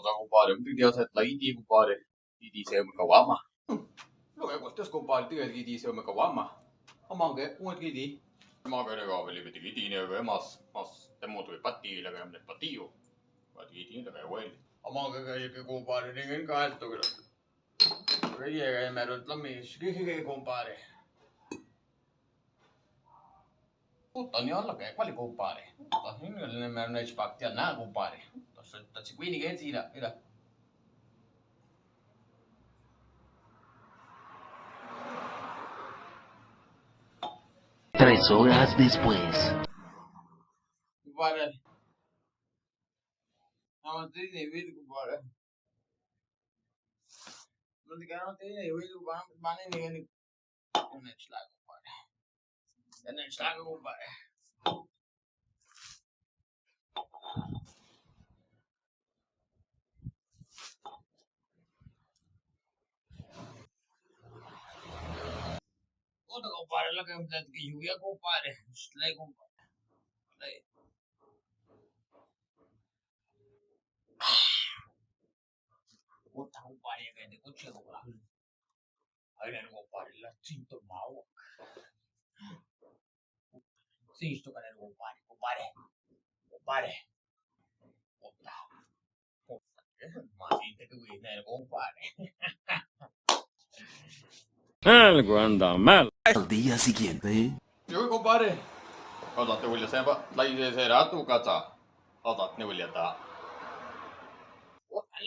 Compadre, compadre. Compadre. Compadre. Puta, ni alla que cuál compadre. Puta, nada, compadre. Mira. 3 horas después. Compadre. No tiene vida, compadre. No te no tiene vida, compadre. Compadre. Compadre. Puta, compadre, la que lluvia, compadre. Compadre. Puta, compadre, que te escuché, compadre. Ay, compadre, la cinto mau. Insisto con el compadre, compadre. Compadre. Puta. Puta. Más compadre. Algo anda mal. Al día siguiente. Yo, compadre. Otatte Wilja senpä lajisee katsa. Otat ne Wilja taa. Compadre.